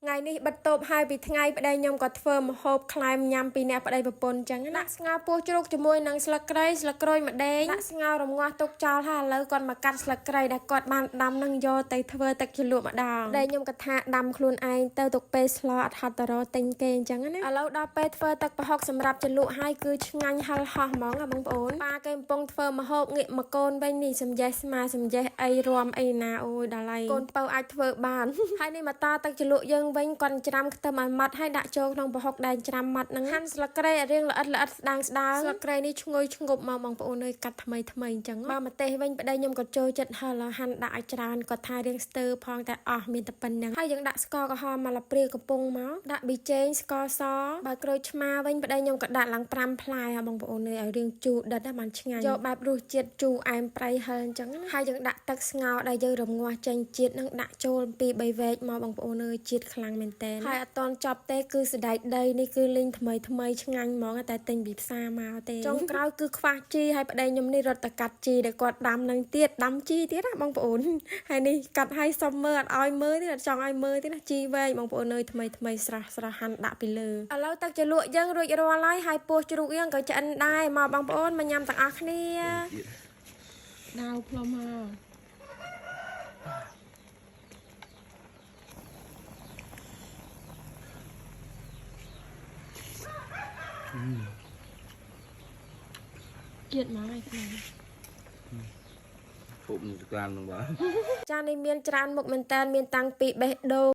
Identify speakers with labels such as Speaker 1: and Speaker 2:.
Speaker 1: ថ្ងៃនេះបិទតូបហើយពីថ្ងៃប្តីខ្ញុំក៏ធ្វើម្ហូបក្លែមញ៉ាំពីអ្នកប្តីប្រពន្ធចឹងណាដាក់ស្ងោរពោះជ្រូកជាមួយនឹងស្លឹកគ្រៃស្លឹកក្រូចម្ដេងដាក់ស្ងោររងាស់ទុកចោលហើយឥឡូវគាត់មកកាត់ស្លឹកគ្រៃដែលគាត់បានដាំនឹងយកទៅធ្វើទឹកជ្រលក់ម្ដងប្តីខ្ញុំក៏ថាដាំខ្លួនឯងទៅទុកពេលស្លអត់ហត់តរទិញគេអញ្ចឹងណាឥឡូវដល់ពេលធ្វើទឹកប្រហុកសម្រាប់ជ្រលក់ហើយគឺឆ្ងាញ់ហិលហោះហ្មងណាបងប្អូនប៉ាគេកំពុងធ្វើម្ហូបងាកមកកូនវិញនេះសំយេះស្មាសំយេះអីរំអីណាអូយដល់ហើយកូនពៅអាចធ្វើបាន ហើយនេះមកតទឹកជ្រលក់យើងវិញគាត់ច្រាំខ្ទឹមឲ្យម៉ត់ហើយដាក់ចូលក្នុងប្រហុកដែលច្រាំម៉ត់ហ្នឹងហាន់ស្លឹកគ្រៃឲ្យរាងល្អិតល្អិតស្ដើងស្ដើងស្លឹកគ្រៃនេះឈ្ងុយឈ្ងប់មកបងប្អូនអើយកាត់ថ្មីថ្មីអញ្ចឹងបើម្ទេសវិញប្តីខ្ញុំក៏ចូលចិត្តហិលហាន់ដាក់ឲ្យច្រើនគាត់ថារាងស្ទើផងតែអស់មានតែប៉ុណ្្នឹងហើយយើងដាក់ស្ករក្រហមមកលាព្រាកំពុងមកដាក់ប៊ីចេងស្ករសបើក្រូចឆ្មាវិញប្តីខ្ញុំក៏ដាក់ឡើង5ផ្លែហ่ะបងប្អូនអើយឲ្យរាងជូរដិតណាបានឆ្ងាញ់យកបែបរសជាតិជូរអែមប្រៃហិលអញ្ចឹងណាហើយយើងដាក់ទឹកស្ងោរដែលយើងរងាស់ចេញជាតិនឹងដាក់ចូលពី3វែកមកបងប្អូនអើយជាតិខ្លាំងមែនតើហើយអត់តន់ចប់ទេគឺសណ្ដែកដីនេះគឺលីងថ្មីថ្មីឆ្ងាញ់ហ្មងតែទិញពីផ្សារមកទេចុងក្រោយគឺខ្វះជីហើយប្តីខ្ញុំនេះរត់ទៅកាត់ជីដែលគាត់ដាំនឹងទៀតដាំជីទៀតណាបងប្អូនហើយនេះកាត់ឲ្យសុំមើលអត់ឲ្យមើលទេអត់ចង់ឲ្យមើលទេណាជីវែងបងប្អូនអើយថ្មីថ្មីស្រស់ស្រស់ហាន់ដាក់ពីលើឥឡូវទឹកជ្រលក់យើងរួចរាល់ហើយហើយពោះជ្រូកយើងក៏ឆ្អិនដែរមកបងប្អូនមកញ៉ាំទាំងអស់គ្នា
Speaker 2: ដាវផ្លុំមកជាតិមកហើយខ្លួន
Speaker 3: ពុកនឹងក្រាននឹងបាទ
Speaker 1: ចានេះមានច្រើនមុខមែនតើមានតាំងពីបេះដូង